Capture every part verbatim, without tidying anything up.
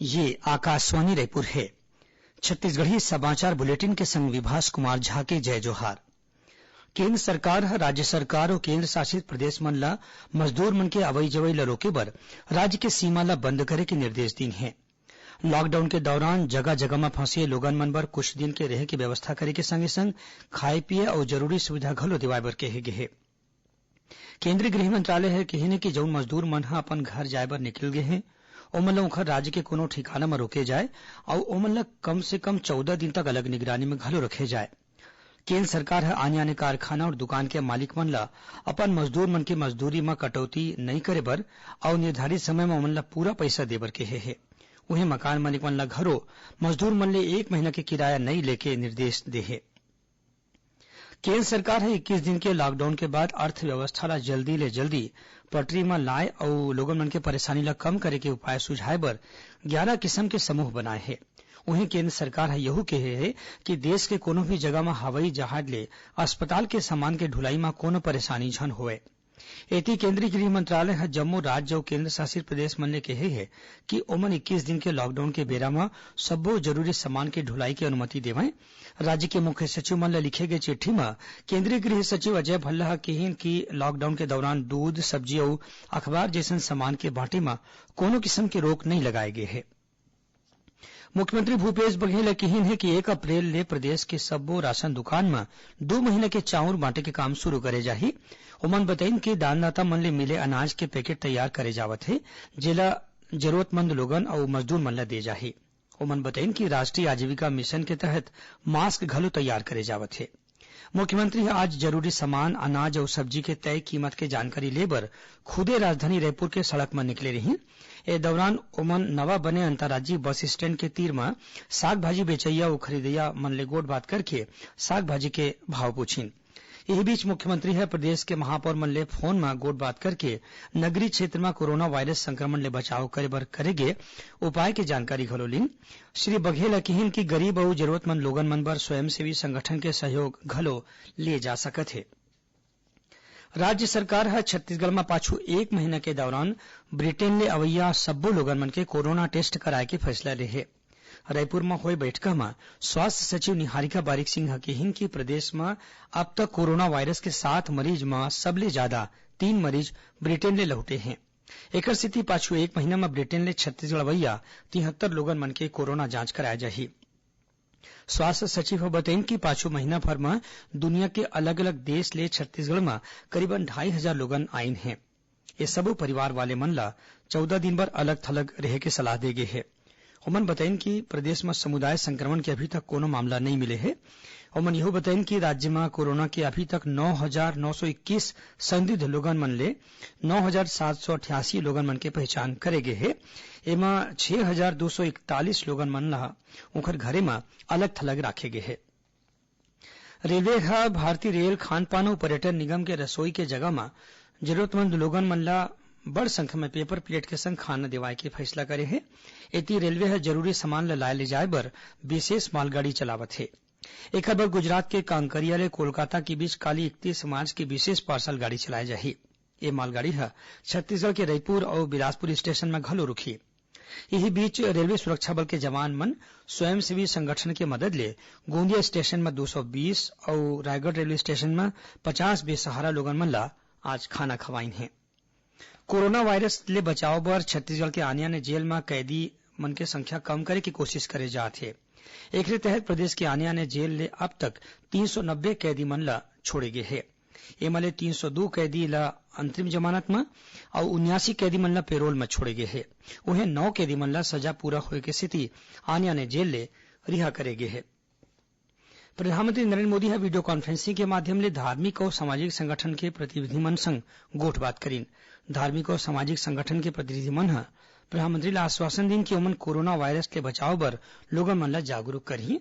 ये आकाशवाणी रायपुर है। छत्तीसगढ़ी समाचार बुलेटिन के संग विभास कुमार झा के जय जोहार। केंद्र सरकार ह राज्य सरकार अउ केंद्र शासित प्रदेश मन ल मजदूर मन के अवई जवई ल रोके बर राज्य के सीमा ल बंद करे के निर्देश दीन हे। लॉकडाउन के दौरान जगह जगह म फंसे लोगन मन बर कुछ दिन के रहे के व्यवस्था करे के संगे संग खाए पिए अउ जरूरी सुविधा घलो देवाए बर कहे गे हे। केंद्रीय गृह मंत्रालय ह कहिन हे कि जउन मजदूर मन ह अपन घर जाए बर निकल गे हे, ओमन ल उंखर राज्य के कोनो ठिकाना म रोके जाए अउ ओमन ल कम से कम चौदह दिन तक अलग निगरानी म घलो रखे जाए। केंद्र सरकार ह आने-आने कारखाना अउ दुकान के मालिक मन ल अपन मजदूर मन के मजदूरी म कटौती नइ करे बर अउ निर्धारित समय म ओमन ल पूरा पइसा दे बर कहे हे। उहें, मकान मालिक मन ल घलो मजदूर मन ले एक महीना के किराया नइ लेके निर्देश दे हे। केंद्र सरकार ह इक्कीस दिन के लॉकडाउन के बाद अर्थव्यवस्था ल जल्दी ले जल्दी पटरी म लाए अउ लोगन मन के परेशानी ल कम करे के उपाय सुझाए बर ग्यारह किसम के समूह बनाए हे। उहें, केंद्र सरकार ह यहू कहे हे कि देश के कोनो भी जगह म हवई जहाज ले अस्पताल के सामान के ढुलाई म कोनो परेशानी झन होवय। एती, केंद्रीय गृह मंत्रालय ह जम्मो राज्य अउ केंद्र शासित प्रदेश मन ले कहे हे कि ओमन इक्कीस दिन के लॉकडाउन के बेरा म सब्बो जरूरी सामान के ढुलाई के अनुमति देवय। राज्य के मुख्य सचिव मन ल लिखे गे चिट्ठी म केंद्रीय गृह सचिव अजय भल्ला ह किहीन कि लॉकडाउन के दौरान दूध, सब्जी अउ अखबार जइसन सामान के बांटे म कोनो किसम के रोक नइ लगाए गे हे। मुख्यमंत्री भूपेश बघेल ह किहीन हे कि एक अप्रैल ले प्रदेश के सब्बो राशन दुकान म दू महीना के चाउर बांटे के काम शुरू करे जाही। ओमन बतइन कि दानदाता मन ले मिले अनाज के पैकेट तैयार करे जावत हे, जेला जरूरतमंद लोगन अउ मजदूर मन ल दे जाही। ओमन बतइन कि राष्ट्रीय आजीविका मिशन के तहत मास्क घलो तैयार करे जावत हे। मुख्यमंत्री ह आज जरूरी सामान, अनाज अउ सब्जी के तय कीमत के जानकारी ले बर खुदे राजधानी रायपुर के सड़क म निकले रिहीन। ए दौरान ओमन नवा बने अंतर्राज्यीय बस स्टैंड के तीर म साग भाजी बेचइया अउ खरीदइया मन ले गोठबात करके साग भाजी के भाव पूछिन। इही बीच मुख्यमंत्री ह प्रदेश के महापौर मन ले फोन म गोठबात करके नगरीय क्षेत्र म कोरोना वायरस संक्रमण ले बचाव करे बर करे गे उपाय के जानकारी घलो लीन। श्री बघेल ह किहीन कि गरीब अउ जरूरतमंद लोगन मन बर स्वयंसेवी संगठन के सहयोग घलो लिए जा सकत हे। राज्य सरकार ह छत्तीसगढ़ म पाछू एक महीना के दौरान ब्रिटेन ले अवइया सब्बो लोगन मन के कोरोना टेस्ट कराए के फैसला ले हे। रायपुर म होए बैठका म स्वास्थ्य सचिव निहारिका बारिक सिंह ह किहीन कि प्रदेश म अब तक कोरोना वायरस के सात मरीज म सबले जादा तीन मरीज ब्रिटेन ले लहुटे हें। एकर सेती पाछू एक महीना म ब्रिटेन ले छत्तीसगढ़ अवइया तिहत्तर लोगन मन के कोरोना जांच कराए जाही। स्वास्थ्य सचिव ह बतइन कि पाछू महीना भर म दुनिया के अलग-अलग देश ले छत्तीसगढ़ म करीबन ढाई हजार लोगन आइन हें। ये सबो परिवार वाले मन ल चौदह दिन बर अलग-थलग रहे के सलाह दे गे हे। ओमन बतइन कि प्रदेश म समुदाय संक्रमण के अभी तक कोनो मामला नइ मिले हे। ओमन यहू बतइन कि राज्य म कोरोना के अभी तक नौ हजार नौ सौ इक्कीस संदिग्ध लोगन मन ले नौ हजार सात सौ अठासी लोगन मन के पहचान करे गे हे। एमा छह हजार दू सौ इकतालीस लोगन मन ल उंखर घरे म अलग-थलग राखे गे हे। रेलवे ह भारतीय रेल, खान-पान अउ पर्यटन निगम के रसोई के जगह म जरूरतमंद लोगन मन ल बड़ संख्या में पेपर प्लेट के संग खाना देवाए के फैसला करे हे। एती रेलवे ह जरूरी सामान ल लाए ले जाए बर विशेष मालगाड़ी चलावत हे। एखर बर गुजरात के कांकरिया ले कोलकाता के बीच काली इकतीस मार्च के विशेष पार्सल गाड़ी चलाए जाही। ये मालगाड़ी ह छत्तीसगढ़ के रईपुर अउ बिलासपुर स्टेशन म घलो रुकही। इही बीच रेलवे सुरक्षा बल के जवान मन स्वयंसेवी संगठन के मदद ले गोंदिया स्टेशन म दू सौ बीस अउ रायगढ़ रेलवे स्टेशन म पचास बेसहारा लोगन मन ल आज खाना खवाइन हे। कोरोना वायरस ले बचाव बर छत्तीसगढ़ के आने-आने जेल म कैदी मन के संख्या कम करे के कोशिश करे जात हे। एकरे तहत प्रदेश के आने-आने जेल ले अब तक तीन सौ नब्बे कैदी मन ल छोड़े गे हे। एमा ले तीन सौ दू कैदी ल अंतरिम जमानत म अउ उन्यासी कैदी मन ल पैरोल म छोड़े गे हे। उहें, नौ कैदी मन ल सजा पूरा होए के सेती आने-आने जेल ले रिहा करे गे हे। प्रधानमंत्री नरेंद्र मोदी ह वीडियो कॉन्फ्रेंसिंग के माध्यम ले धार्मिक अउ सामाजिक संगठन के प्रतिनिधि मन संग गोठबात करीन। धार्मिक अउ सामाजिक संगठन के प्रतिनिधि मन ह प्रधानमंत्री ल आश्वासन दीन कि ओमन कोरोना वायरस ले बचाव बर लोगन मन ल जागरूक करही।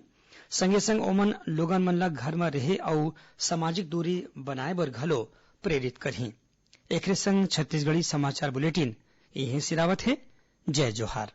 संगे संग ओमन लोगन मन ल घर म रेहे अउ सामाजिक दूरी बनाए बर घलो प्रेरित करही। एखरे संग छत्तीसगढ़ी समाचार बुलेटिन इहें सिरावत हे। जय जोहार।